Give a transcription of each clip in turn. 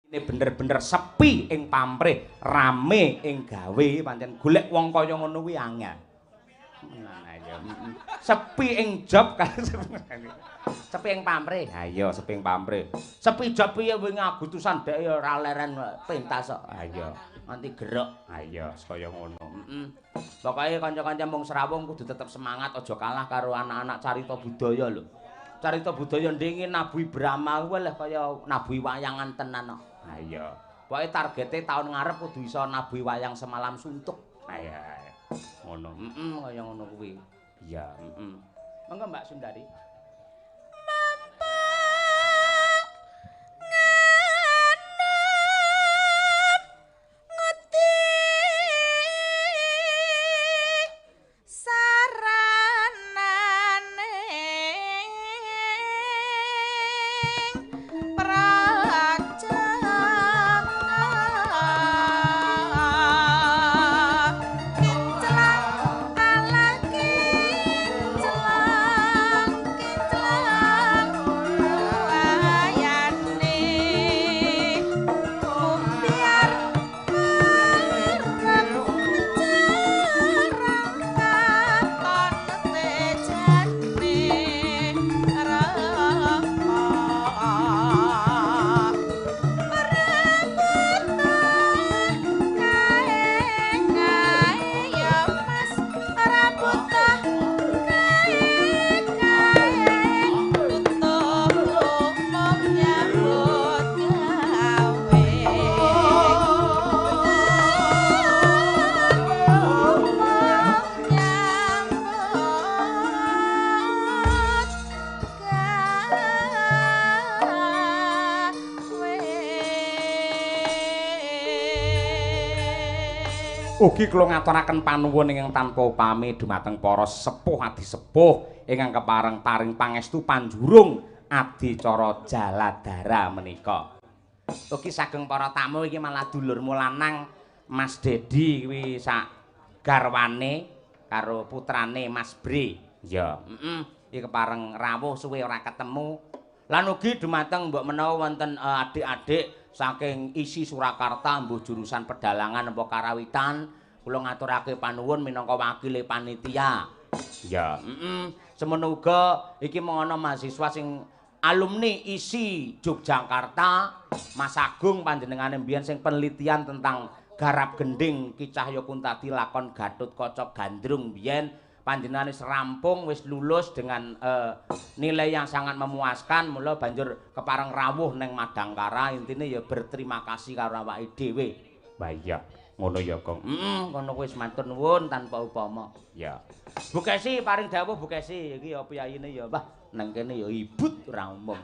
Ini bener-bener sepi ing pamrih, rame ing gawe, pancen golek wong kaya ngono kuwi angel. Nah iya, sepi ing job sepi ing pamrih. Ha iya, sepi ing pamrih. Sepi job piye wingi agutusan dhek ya ora leren pentas kok. Ha iya, nganti gerok. Ha iya, kaya ngono. Heeh. Pokoke kanca-kanca mung srawung kudu tetep semangat, aja kalah karo anak-anak carita budaya lho. Carita budaya ndingi nabuhi Brahma kuwi lho kaya nabuhi wayangan tenan kok. Ha iya. Pokoke targete taun ngarep kudu iso nabuhi wayang semalam suntuk. Ha iya. Ngono. Heeh, kaya ngono kuwi. Iya, heeh. Monggo Mbak Sundari. Ugi kula ngaturaken panuwun ingkang tanpa upami dumateng para sepuh adi sepuh ingkang kepareng paring pangestu panjurung adicara Jaladara menika. Ugi sageng para tamu iki malah dulurmu lanang Mas Dedi kuwi sak garwane karo putrane Mas Bre. Ya, heeh, iki kepareng rawuh suwe ora ketemu. Lan ugi dumateng mbok menawa wonten adik-adik saking isi Surakarta mbuh jurusan pedalangan apa karawitan, kula ngaturake panuwun minangka wakile panitia. Ya, heeh. Semono uga iki mung ana mahasiswa sing alumni ISI Yogyakarta, Mas Agung panjenengane mbiyen sing penelitian tentang garap gending Ki Cahya Kuntadi lakon Gatotkaca Gandrung mbiyen panjenengane wis rampung, wis lulus dengan nilai yang sangat memuaskan, mula banjur kepareng rawuh neng Madangkara. Intine ya berterima kasih karo awake dhewe. Wah iya, ngono ya, Gong. Heeh, ngono kuwi wis matur nuwun tanpa upama. Ya. Bu Kesi paring dawuh Bu Kesi, iki ya piyayine ya, Mbah, neng kene ya ibut ora umum.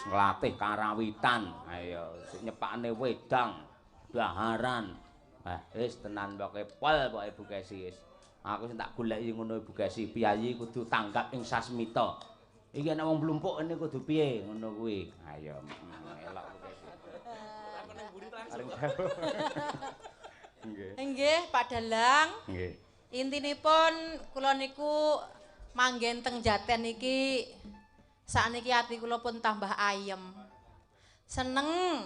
Nglatih karawitan, ayo nyepakne wedang, daharan. Wah, wis tenan pokoke pol pokoke Bu Kesi wis. Aku sing tak goleki ngono Ibu Kesi, piyayi kudu tanggap ing sasmita. Iki ana wong mlumpuk ngene kudu piye ngono kuwi. Ayo elok Bu Kesi. Paring dawuh. Nggih. Nggih, Pak Dalang. Nggih. Intinipun kula niku manggen teng Jaten niki sakniki ati kula pun tambah ayem. Seneng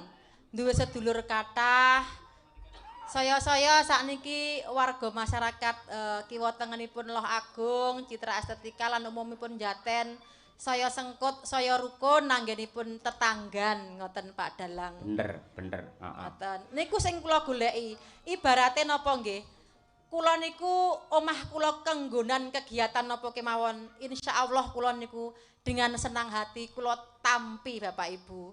duwe sedulur kathah. Saya-saya sakniki warga masyarakat kiwa tengenipun Loh Agung, Citra Estetika lan umumipun Jaten, saya sengkut, saya rukun anggenipun tetanggan ngoten Pak Dalang. Bener, bener. Heeh. Ngoten. Niku sing kula goleki. Ibarate napa nggih? Kula niku omah kula kenggonan kegiatan napa kemawon, insyaallah kula niku dengan senang hati kula tampi Bapak Ibu.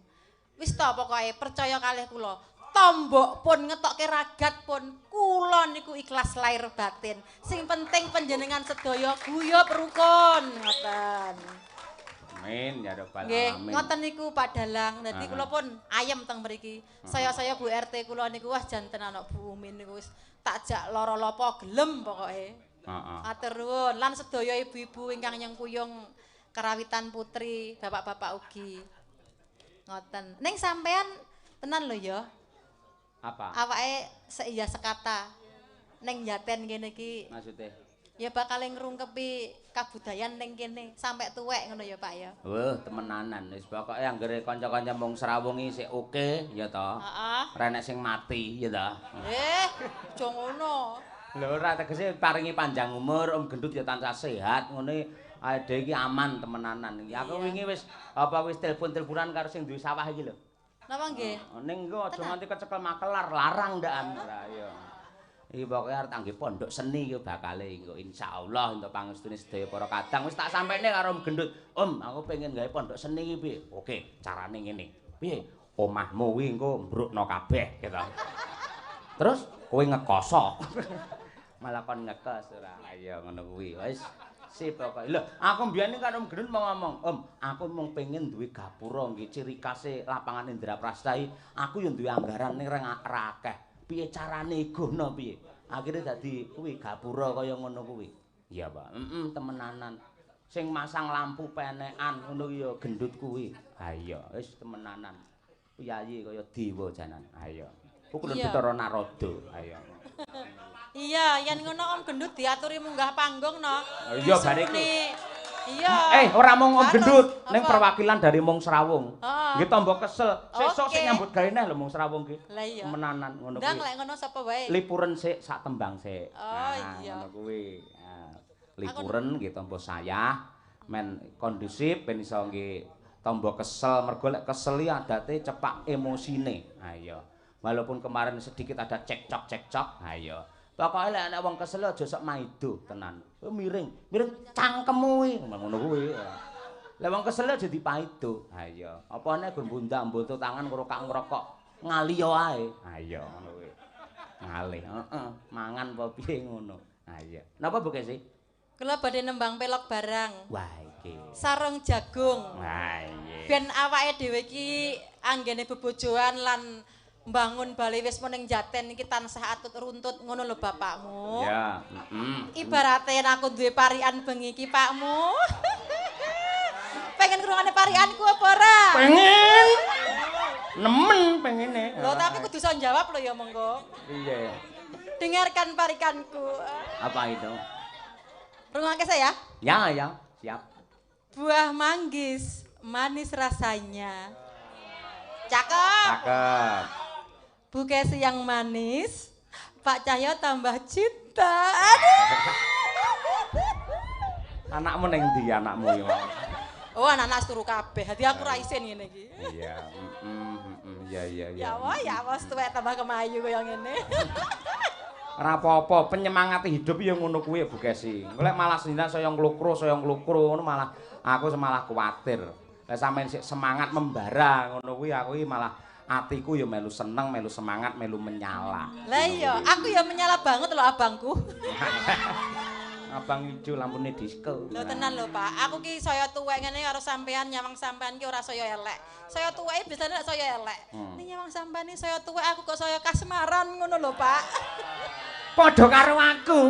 Wis to pokoke percaya kalih kula. Tombok pun ngetokke ragat pun kula niku ikhlas lahir batin. Sing penting panjenengan sedaya guyub rukun ngoten. Amin ya rabbal Nggih, alamin. ngoten niku Pak Dalang. Dadi kula pun ayem teng mriki. Saya-saya Bu RT kula niku wah janten ana Bu Umin niku wis tak jak lara lopo gelem pokoke. Heeh. Matur nuwun lan sedaya ibu-ibu ingkang nyengkuyung karawitan putri, bapak-bapak ugi. Ngoten. Ning sampean tenan lho ya. Apa? Awake seiya sekata ning Jaten kene iki. Maksude? Ya bakal ngrungkepi kabudayan ning kene sampai tuwek ngono ya Pak ya. Wah, temenanan wis pokoke anggere kanca-kanca mung Srawung iki sik oke ya to. Heeh. Ora enek sing mati ya to. Aja ngono. Lho ora tegese paringi panjang umur, Om Gendut ya tansah sehat ngene awake dhewe iki aman temenanan iki. Aku wingi wis apa wis telepon-teleponan karo sing duwe sawah iki lho. Napa nggih? Ning engko aja nganti kecekel makelar larang ndakan. Ora ya. Iki pokoke arep tangge pondok seni iki bakale engko insyaallah entuk pangestune sedaya para kadang. Wis tak sampekne karo Om Gendut. Om, aku pengen gawe pondok seni iki piye? Oke, carane ngene. Piye? Omahmu kuwi engko mbrukno kabeh gitu. Terus kowe ngekoso. Malah kon ngekos ora. Iya ngono kuwi. Wis sip pokoke. Lho, aku mbiyen iki karo Om Gendut mau ngomong, "Om, aku mung pengen duwe gapura nggih ciri khase lapangan Indraprasta iki. Aku yo duwe anggaran ning ra akeh. Piye carane gono piye?" Akhire dadi kuwi gapura kaya ngono kuwi. Iya, Pak. Heeh, temenanan. Sing masang lampu penekan ngono ki ya Gendut kuwi. Ha iya, wis temenanan. Piyayi kaya dewa janan. Ha iya. Ku kudu Bathara Narada. Ha iya. Iya, yen ngono Om Gendut diaturi munggah panggung no. Iya, bare iku. Iya. Ora mung Om Gendut, ning perwakilan dari Mung Srawung. Nggih tombo kesel. Sesuk sing nyambut gawe neh lho Mung Srawung ki. Lah iya. Temenanan ngono kuwi. Ndang lek ngono sapa wae? Lipuren sik sak tembang sik. Oh iya. Ngono kuwi. Lipuren nggih tombo sayah men kondusif ben iso nggih tombo kesel mergo lek kesel iki adate cepak emosine. Ha iya. Walaupun kemarin sedikit ada cekcok-cekcok, ha iya. Pokoke lek ana wong kesel aja sok maido tenan. Kowe miring, miring cangkemmu kuwi, ngono kuwi. Lek wong kesel aja dipaido. Ha iya. Apa nek gon bunda-mbuntu tangan ngrokok-ngrokok ngaliya ae. Ha iya ngono kuwi. Ngalih, heeh, mangan apa piye ngono. Ha iya. Napa Bu Kesi? Kula badhe nembang pelok barang. Wah iki. Sarung jagung. Wah iya. Ben awake dhewe iki anggene bebojoan lan mbangun bali wis ning Jaten iki tansah atut runtut ngono lho bapakmu. Ya, heeh. Ibarate yen aku duwe parikan bengi iki pakmu. Pengen ngrungokne parikanku apa ora? Pengen. Nemen pengene. Lho tapi kudu iso jawab lho ya monggo. Iya. Dengarkan parikanku. Apa itu? Rungokne saya? Ya, ya, siap. Buah manggis manis rasanya. Cakep. Cakep. Bu Kesi yang manis, Pak Cahyo tambah cinta. Aduh. Anakmu ning ndi anakmu iki? Oh, anak-anak turu kabeh. Dadi aku ra isin ngene iki. Iya, iya iya iya. Ya Allah, tuwek tambah kemayu kaya ngene. Ora apa-apa, penyemangat hidup ya ngono kuwi Bu Kesi. Engko lek malah sendiran saya nglukro ngono malah aku malah kuwatir. Lek sampeyan sik semangat membara ngono kuwi aku iki malah atiku ya melu seneng, melu semangat, melu menyala. Lah iya, aku ya menyala banget lho abangku. Abang ijo lampune disco. Lho tenan lho Pak, aku ki saya tuwek ngene karo sampean, nyawang sampean ki ora saya elek. Saya tuweke biasane lek saya elek. Ning nyawang sampean iki saya tuwek aku kok saya kasmaran ngono lho Pak. Padha karo aku.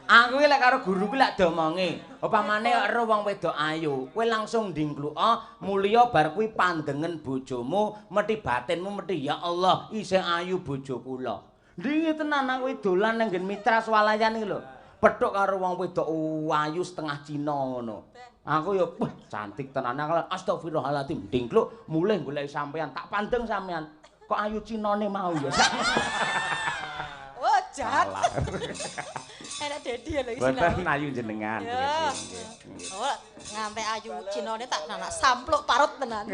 Aku iki lek karo guruku lek diomongi, upamane karo wong wedok ayu, kowe langsung ndingkluka mulya bar kuwi pandengen bojomu, mesti batinmu mesti ya Allah, isih ayu bojo kula. Ndi tenan aku dolan nang nggen mitra swalayan iki lho. Petuk karo wong wedok ayu setengah Cina ngono. Aku ya wah cantik tenan. Aku astagfirullahaladzim, ndingkluk mulih golek sampean, tak pandeng sampean. Kok ayu Cinane mau ya. Oh, jahat. Enak Dedi ya lho iki. Mboten ayu jenengan. Oh, ngantek ayu Cinane tak nanak sampluk parut tenan.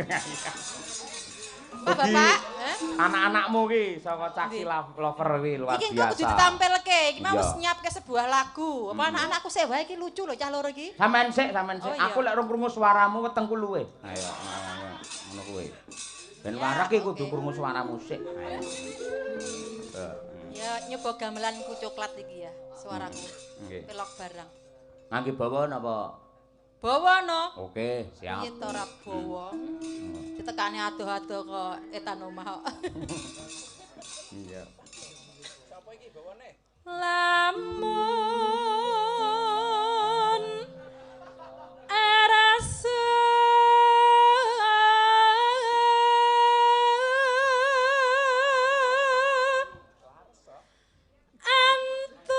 Pak Bapak, anak-anakmu ki saka Caki Lover kuwi luar biasa. Iki engko kudu ditampilke, iki mau wis nyiapke sebuah lagu. Apa anak-anakku sewa iki lucu lho cah loro iki. Sampeyan sik, sampeyan sik. Aku lek rung krungu suaramu wetengku luwe. Ayo, ngono kuwi. Ben warak iki kudu krungu suaramu sik. Ayo. Ya nyoba gamelanku coklat iki ya, suaraku. Nggih. Pelok barang. Ngangge bawa napa? Bawa no. Oke, siap. Piye to ora bawa? Ditekane adoh-adoh kok etan omah kok. Iya. Sapa iki bawane? Lamun arasa antuk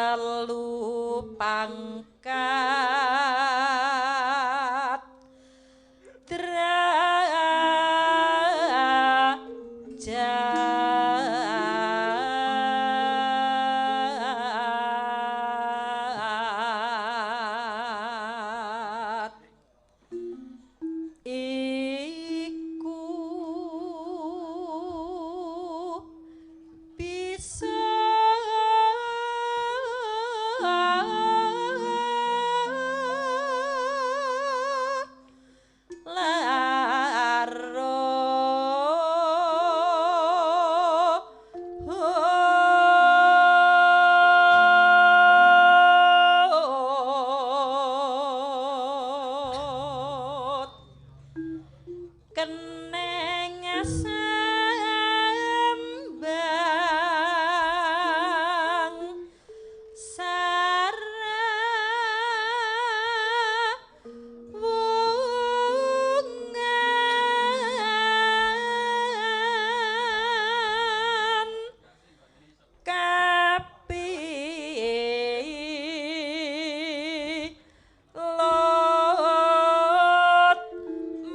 telu pangkat derajat. Iku bisa larut keneng sambang sarawungan kapi lot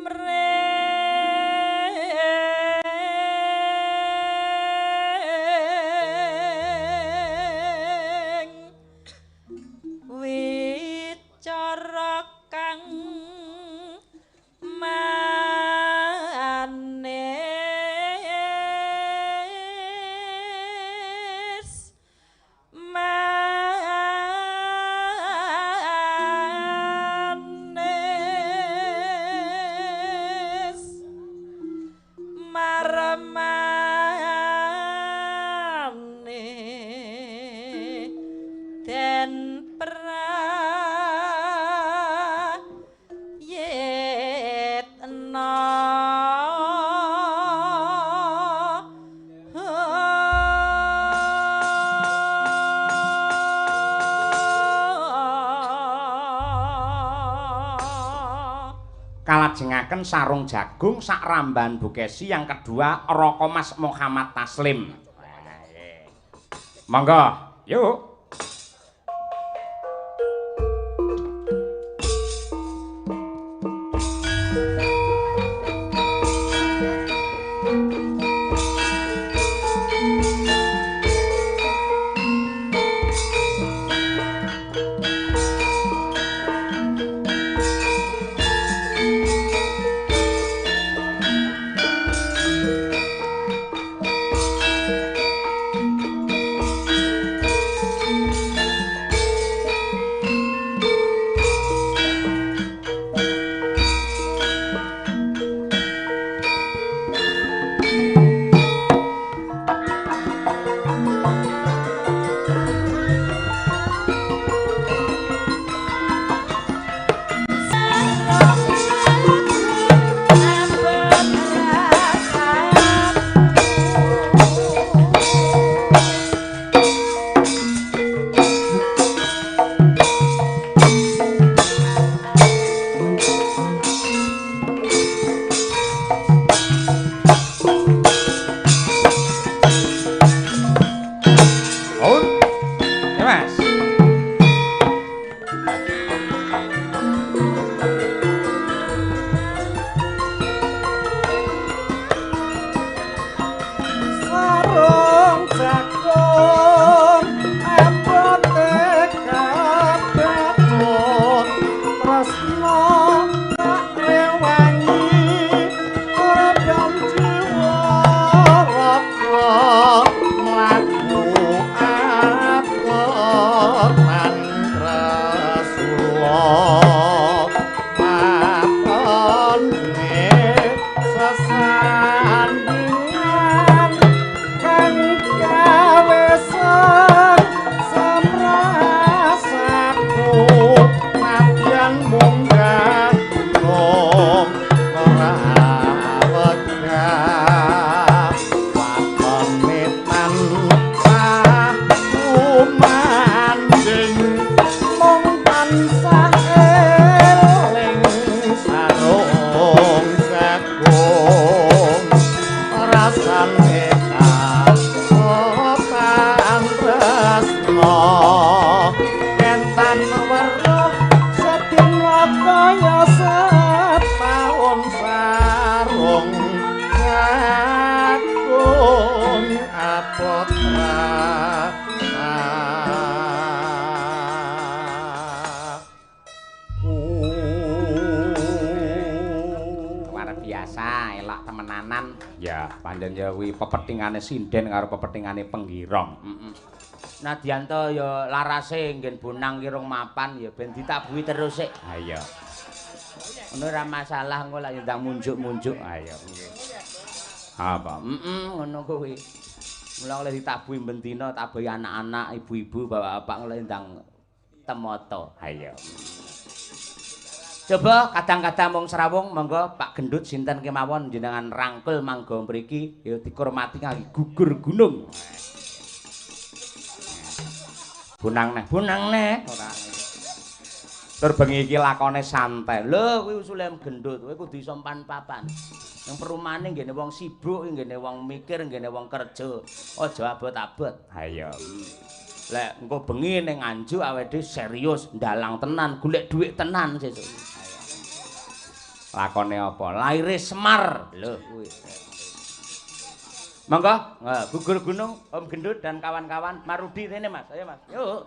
mreng wicara kang manis manis marmane den prayitna. Kalajengaken sarung jagung sak ramban Bukesi yang kedua Raka Mas Muhammad Taslim. Monggo, yuk. Luar biasa, elok temenanan. Ya, pancen ya kuwi pepethingane sinden karo pepethingane penggirong. Heeh. Nadyanto ya larase nggen bonang ki rong mapan ya ben ditabuhi terus sik. Ha iya. Ngono ora masalah engko lak ya ndang munjuk-munjuk. Ha iya nggih. Apa? Heeh, ngono kuwi. Mula oleh ditabuhi ben dina, tabuhi anak-anak, ibu-ibu, bapak-bapak oleh ndang temoto. Ha iya. Coba kadang-kadang wong Srawung monggo Pak Gendut sinten kemawon jenengan rangkul mangga mriki ya dikurmati ngangge gugur gunung. Bonang neh, bonang neh ora. Tur bengi iki lakone santai. Lho kuwi usule gendut, kowe kudu iso pan-papan. Yang perumane nggene wong sibuk, nggene wong mikir, nggene wong kerja. Aja abot-abot. Ha iya. Lek engko bengi ning Nganjuk awake dhewe serius, ndalang tenan, golek dhuwit tenan sesuk. Lakone apa? Laire Semar. Lho kuwi. Monggo, gugur gunung, Om Gendut dan kawan-kawan, Marudi rene Mas. Ayo Mas. Yuk.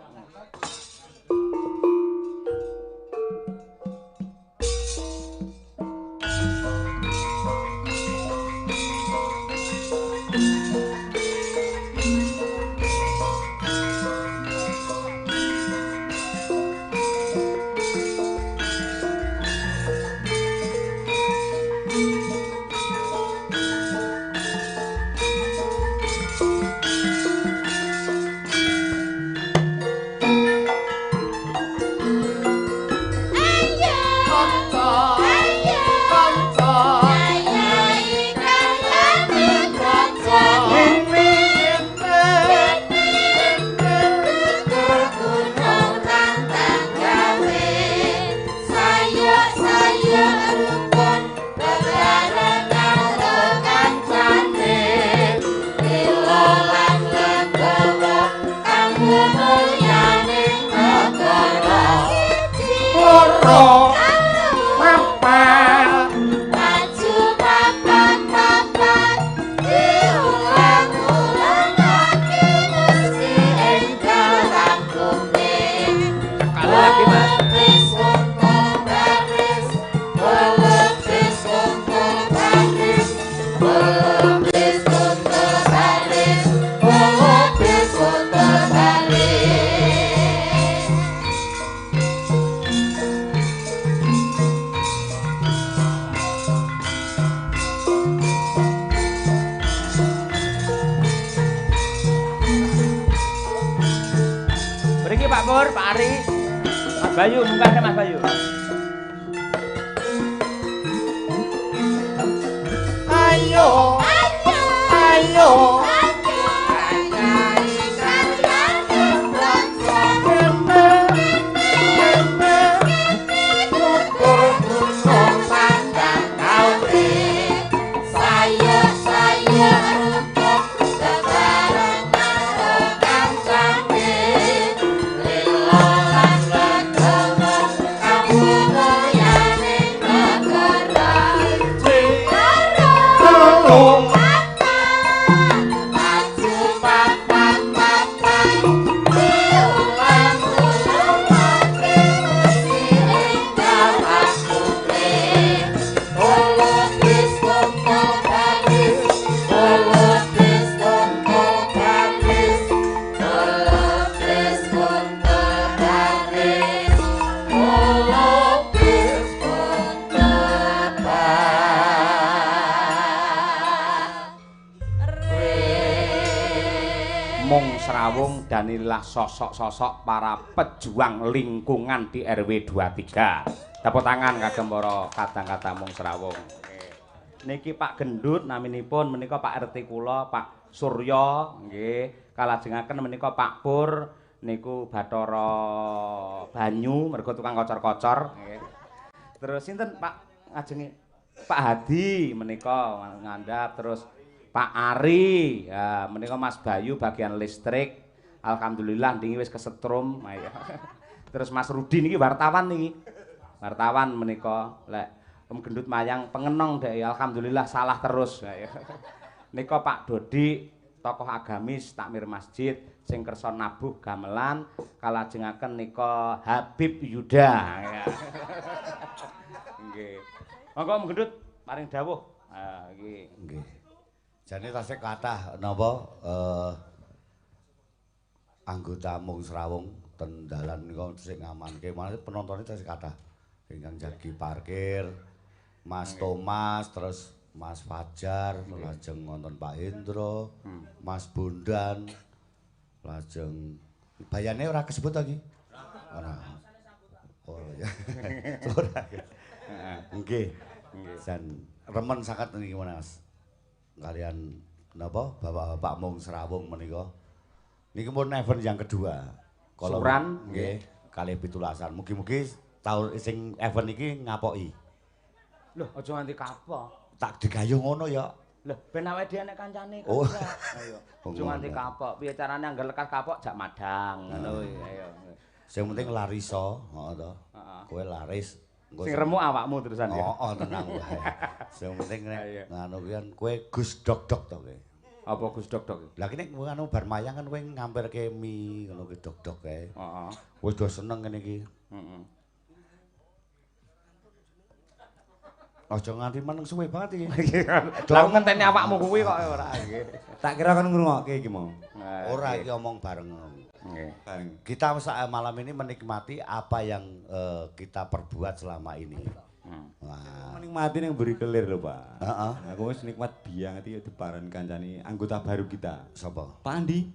Bayu, munggah Mas Bayu. Ayo. Ayo. Danilah sosok-sosok para pejuang lingkungan di RW 23. Tepuk tangan kagem para kadang-kadang mung Srawung. Niki Pak Gendut naminipun menika Pak RT kula, Pak Surya nggih, kalajengaken menika Pak Pur niku Bathara Banyu mergo tukang kocor-kocor nggih. Terus sinten Pak ngajenge? Pak Hadi menika ngandhap, terus Pak Ari, ya menika Mas Bayu bagian listrik. Alhamdulillah ndingi wis kesetrum. Terus Mas Rudi niki wartawan niki. Wartawan menika lek Om Gendut mayang pengenong dek, alhamdulillah salah terus. Nika Pak Dodi tokoh agamis takmir masjid sing kersa nabuh gamelan kalajengaken nika Habib Yuda. Nggih. Monggo Om Gendut paring dawuh. Ha iki. Nggih. Jane tasih kathah napa anggota Mung Srawung ten dalan nika sing ngamanke, malah penontone tasih kathah. Ingkang jagi parkir, Mas Thomas, terus Mas Fajar, lajeng wonten Pak Hendro, Mas Bondan, lajeng bayane ora kesebut to iki? Ora. Oh ya. Ora. Nggih. Jan remen sangat niki Mas. Kalian napa bapak-bapak Mung Srawung menika. Niki pun event yang kedua. Suran nggih, kalih pitulasan. Mugi-mugi taun sing event iki ngapoki. Lho, aja nganti kapok. Tak digayuh ngono ya. Lho, ben awake dhewe nek kancane. Oh. Ayo. Aja nganti kapok. Piye carane angger lekas kapok jak madang ngono kuwi. Ayo. Sing penting lariso, heeh to. Kowe laris. Sing remuk awakmu terusan ya. Heeh, tenang wae. Sing penting nek ngono kuwi kan kowe Gus Dok-dok to kowe. Apa Gus Dok-dok? Lah kene ngono bar mayang kan kowe ngampirke mi ngono ki dok-dok kae. Heeh. Wis do seneng ngene iki. Heeh. Aja nganti meneng suwe banget iki. Lah ngenteni awakmu kuwi kok ora nggih. Tak kira kon ngrungokke iki mau. Ora iki omong bareng. Nggih. Kita malam ini menikmati apa yang kita perbuat selama ini. Wah. Menikmati yang beri kelir lho, Pak. Heeh. Aku wis nikmat biang iki diparani kancane anggota baru kita. Sapa? Pak Andi.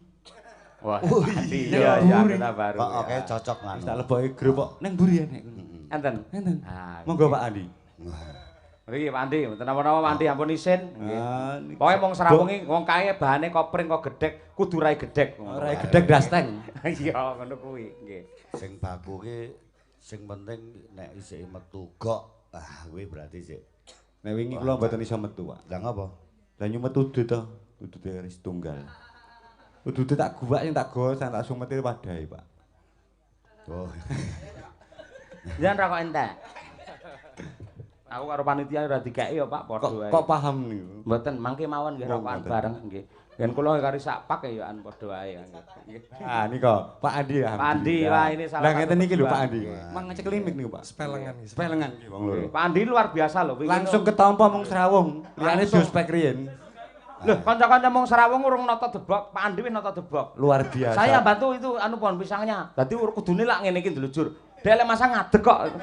Wah. Oh, iya, iya anggota baru. Kok oke cocok ngono. Wis tak leboke grup kok ning mburi nek. Enten. Enten. Monggo Pak Andi. Nggih Pak Andi, mboten napa-napa Pak Andi ampun isin. Nggih. Pokoke mung Srawungi wong kae bahane kopring kok gedhek, kudu rai gedhek. Rai gedhek dasteng. Iya, ngono kuwi, nggih. Sing baku ki sing penting nek isih metu gok, ah kuwi berarti sik. Nek wingi kula mboten iso metu, Pak. Lah ngapa? Lah nyumet udut to, udute wis tunggal. Udute tak guwak sing tak gowo tak sumeti wadahe, Pak. Oh. Jan ra kok entek. Aku karo panitia ora dikeki ya Pak, padha wae. Kok paham niku? Mboten, mangke mawon nggih rokokan bareng nggih. Yen kula kari sak pak ya an padha wae nggih. Ah nika Pak Andi ya. Pak Andi wah ini salah. Lah ngeten iki lho Pak Andi. Mang ngecek limik niku Pak. Sepelengan iki. Sepelengan iki wong loro. Pak Andi luar biasa lho. Langsung ketampa Mung Srawung. Liyane diospek riyen. Lho, kanca-kanca Mung Srawung urung nata debok, Pak Andi wis nata debok. Luar biasa. Saya bantu itu anu pohon pisangnya. Dadi kudune lak ngene iki ndlujur. Dek lek masang ngadeg kok.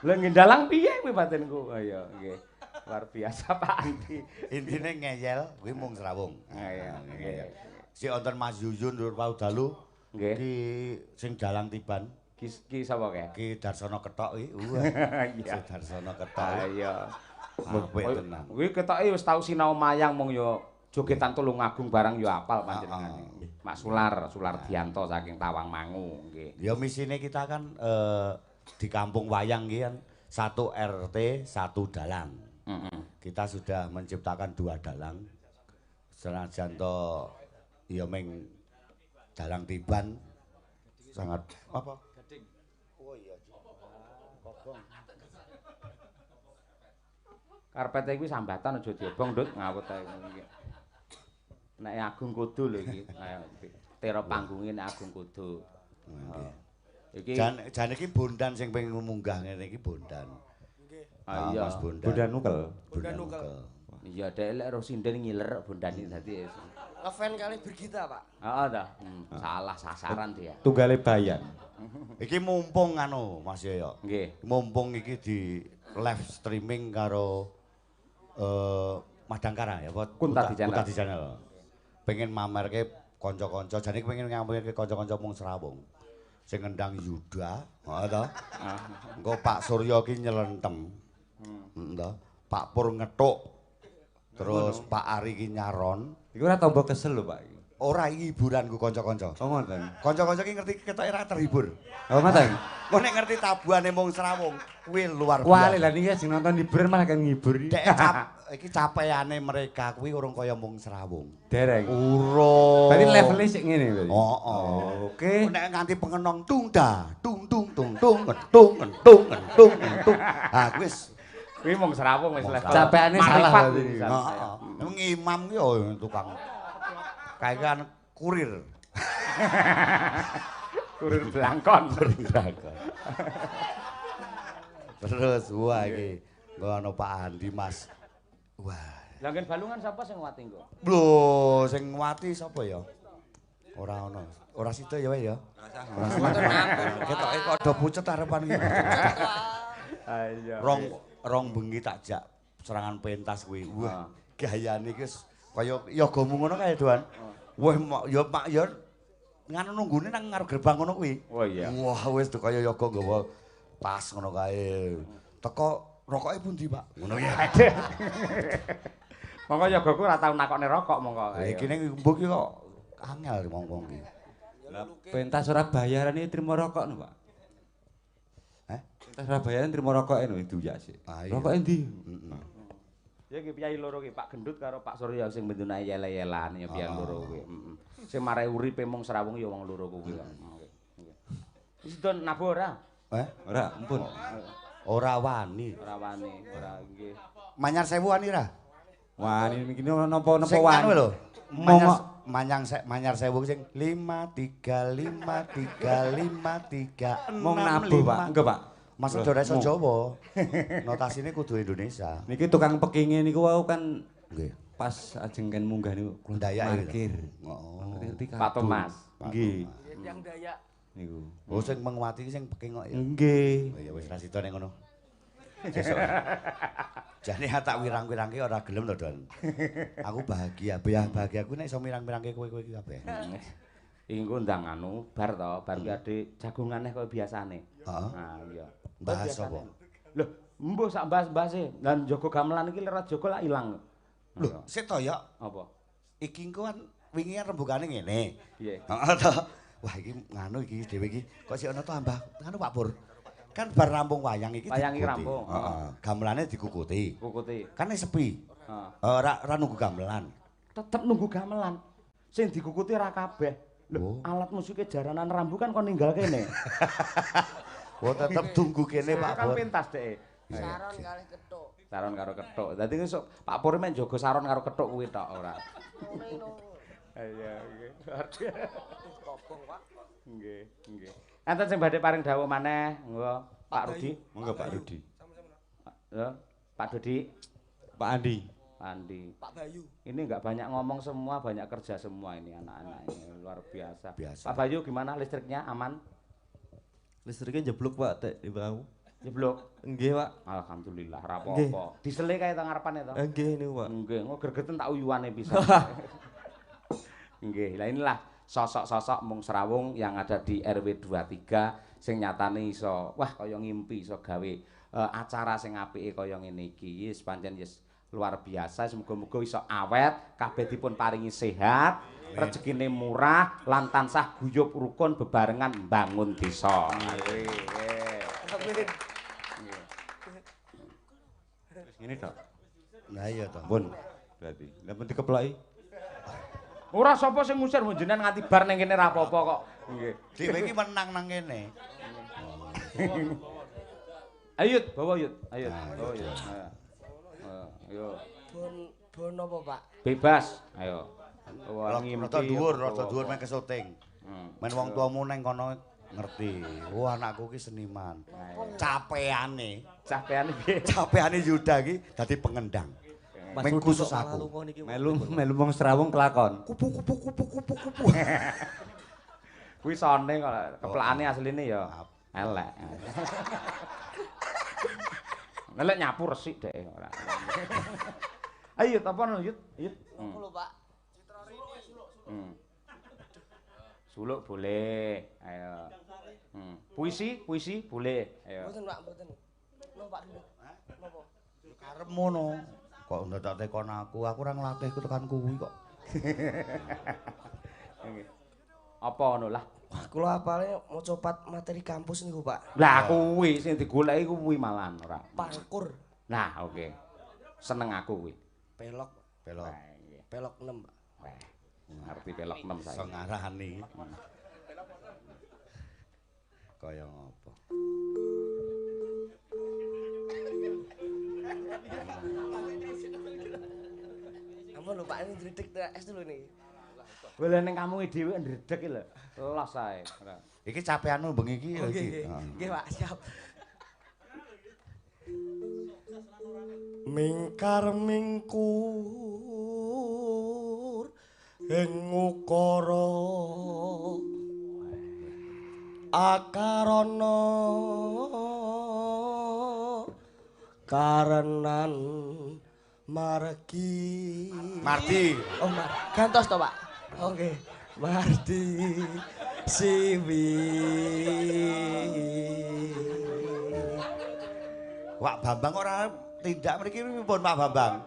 Lha ngendalang piye kuwi batinku? Ayo nggih. Luar biasa Pak Andi. Intine ngeyel kuwi Mung Srawung. Iya, nggih. Si wonten Mas Yuyun Nur wau dalu. Nggih. Ki sing dalang tiban. Ki sapa kae? Ki Darsono Kethok iki. Iya. Si Darsono Kethok. Iya. Apik tenan. Kuwi ketoke wis tau sinau mayang mung ya jogetan Tulungagung barang ya apal panjenengane. Mas Sular, Sular Dianto saking Tawangmangu nggih. Ya misine kita kan di kampung wayang iki kan 1 RT 1 dalang. Kita sudah menciptakan 2 dalang. Senajan to ya ming dalang tiban sangat apa? Gading. Oh iya. Kobong. Karpete kuwi sambatan aja diobong, Ndut, ngawut ae iki. Nek Agung Kudu lho iki. Ayo tera panggunge nek Agung Kudu. Nggih. Iki jan iki Bondan sing pengen munggah ngene iki Bondan. Nggih. Ah iya, Mas Bondan. Bondan nukel. Bondan nukel. Iya, dhek lek ro sinden ngiler Bondan iki dadi. Ngefan kali Birgita, Pak. Heeh ta. Salah sasaran dia. Tunggale bayan. Iki mumpung anu Mas Yoyo. Nggih. Mumpung iki di live streaming karo Madangkara ya apa Kuntadi Channel. Kuntadi Channel. Pengen mamerke kanca-kanca, jane pengen ngamerke kanca-kanca Mung Srawung. Sing ngendang Yuda, heeh to. Engko Pak Surya ki nyelentem. Heeh to. Pak Pur ngethuk. Terus Pak Ari ki nyaron. Iku ora tombo kesel lho, Pak. Ora iki hiburanku kanca-kanca. Oh ngoten. Kanca-kanca ki ngerti ketoke ora terhibur. Oh ngoten. Engko nek ngerti tabuhane Mung Srawung, kuwi luar biasa. Wah, lha niki sing nonton hiburan malah kan ngibur. Dek iki capaiane mereka kuwi urung kaya Mung Srawung. Dereng. Urung. Berarti levele sik ngene berarti. Heeh. Oke. Nek nganti pengenong tung da, tung tung tung tung tung tung tung tung. Ah wis kuwi Mung Srawung wis level. Capeane salah berarti. Heeh. Emang imam ki yo tukang. Kae kan kurir. Kurir blangkon. Kurir blangkon. Terus wah iki ngono Pak Andi Mas. Wah. Lah nggen balungan sapa sing nguwati engko? Lho, sing nguwati sapa ya? Ora ono. Ora sida ya wae ya. Ora sida. Ketoke kok do pucet arepan iki. Ha iya. Rong bengi tak jak serangan pentas kuwi. Wah, gayane iki kaya yogamu ngono kae, Duan. Wah, ya Pak ya nganu nunggune nang ngarep gerbang ngono kuwi. Oh iya. Wah, wis kaya yoga nggawa tas ngono kae. Teko rokoke pundi, Pak? Ngono ya. Monggo yogaku ora tau nakokne rokok monggo. Iki ning mbok iki kok angel wong-wong iki. Lah pentas ora bayaran iki trimo rokok no, Pak. Hah? Pentas ora bayaran trimo rokoke no diuyak sik. Rokoke endi? Heeh. Ya iki piyayi loro iki, Pak Gendut karo Pak Surya sing bendunake yele-yelan ya piyayi loro kuwi. Heeh. Sing marai uripe mung srawung ya wong loro kuwi kok. Nggih. Wis don nabuh ora? Eh, ora, ampun. Ora wani. Ora wani, ora nggih. Manyar sewu wani ra? Wani iki napa-napa wani. Lho. Manyar sewu sing 5 3 5 3 5 3 mung nabuh, Pak. Engko, Pak. Mas ora iso Jawa. Notasine kudu Indonesia. Niki tukang pekinge niku wau kan nggih. Pas ajeng kan munggah niku kula Dayak parkir. Heeh. Pak Thomas. Nggih. Yang Dayak. Niku. Oh sing menguati iki sing peking kok ya. Nggih. Oh ya wis ra sida ning ngono. Sesuk. Jane tak wirang-wirangke ora gelem to, Don. Aku bahagia, bahagiaku nek iso mirang-mirangke kowe-kowe iki kabeh. Iki engko ndang anu bar to, bar kuwi adik jagongane kaya biasane. Heeh. Nah, iya. Bahas apa? Lho, mbuh sak bahas-bahase. Lah njaga gamelan iki lera jaga lak ilang. Lho, sik to ya. Apa? Iki engko kan wingi rembugane ngene. Piye? Heeh to. Wah iki nganu iki dhewe iki kok sik ana tambah nganu Pak Pur. Kan bar rampung wayang iki. Wayang iki rampung. Heeh. Gamelane dikukuti. Kukuti. Kan sepi. Heeh. Ora nunggu gamelan. Tetep nunggu gamelan. Sing dikukuti ora kabeh. Lho, alat musike jaranan rambu kan kon ninggal kene. Oh, tetep tunggu kene Pak Kan Pur. pentas dhek. Saron kalih kethuk. Saron karo kethuk. Dadi esuk Pak Pur men njaga saron karo kethuk kuwi tok ora. Iya, nggih. Kobong, Pak. Nggih, nggih. Enten sing badhe paring dawuh maneh, monggo Pak Rudi. Monggo Pak Rudi. Ya, Pak Dodi, Pak Andi. Pak Andi. Pak Bayu. Ini enggak banyak ngomong semua, banyak kerja semua ini anak-anak ini luar biasa. Biasa. Pak Bayu gimana listriknya aman? Listriknya jeblok, Pak, tek di belakang. Jeblok. Nggih, Pak. Alhamdulillah ra apa-apa. Disele kae teng ngarepane to. Nggih niku, Pak. Nggih, engko gregeten tak uyuane pisan. Nggih, lah inilah sosok-sosok mung srawung yang ada di RW 23 sing nyatane iso wah kaya ngimpi iso gawe acara sing apike kaya ngene iki. Wis pancen wis luar biasa, semoga-moga iso awet, kabeh dipun paringi sehat, rezekine murah lan tansah guyub rukun bebarengan mbangun desa. Nggih. Amin. Wis ngene tok. Lah iya to. Ampun. Berarti. Lah pun dikeploki. Ora sapa sing ngusir mun jenengan nganti bar ning kene ra apa-apa kok. Nggih. Dhewe iki menang nang kene. Ayo Yud, bawa Yud. Ayo. Bawa Yud. Ayo. Bon apa, Pak? Bebas. Ayo. Bawa ngimpi. Rada dhuwur, rada dhuwur men kesuting. Men wong tuamu neng kono ngerti. Wah, anakku ki seniman. Capeane. Capeane piye? Capeane Yuda ki dadi pengendang. Men khusus aku. Melu mung srawung kelakon. Kupu kupu kupu kupu kupu. Kuwi sone kok keplakane asline ya elek. Elek nyapu resik dhek ora. Ayo apa no Yud? Yud. Napa lho, Pak? Suluk boleh. Ayo. Puisi, puisi boleh. Ayo. Mboten, Pak, mboten. Napa, Pak? Napa? Karepmu no. Kok ndadak tekon aku ora nglatih ku tekan kuwi kok. Apa ngono lah? Wah, kula apale maca materi kampus niku, Pak. Lah kuwi sing digoleki kuwi malahan ora. Pangkur. Nah, oke. Seneng aku kuwi. Pelok, Pelok. Pelok 6, Pak. Wah, ngerti pelok 6 saya. Iso ngarani. Kaya ngopo? Ampun lho, Pak, ini dredeg es dulu nih. Boleh ning kamu dhewe ndredeg iki lho. Los ae. Iki capeanmu bengi iki lho iki. Nggih, Pak, siap. Mingkar mingkur ing ukara akarana karenan margi. Mardi. Oh, gantos to, Pak. Oke. Mardi siwi. Wak Bambang ora tindak mriki pripun Pak Bambang?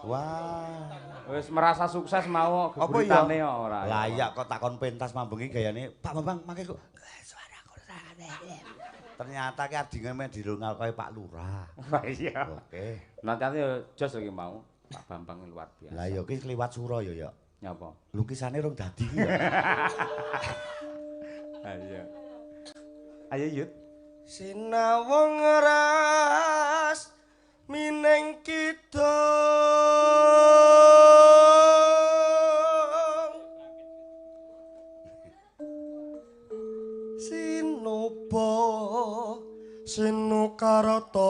Wah. Wis merasa sukses mau geguritane ora. Lah iya kok takon pentas mambengi gayane Pak Bambang mangke kok suaraku ora. Ternyata ki adinge men dirungal kaya Pak Lurah. Wah iya. Oke. Nanti yo jos iki mau Pak Bambang luar biasa. Lah ya ki kliwat sura ya ya. Nyapa? Lukisane rong dadi ki ya. Ayo. Ayo Yud. Sinawung ras mining kidung sinuba sinukarta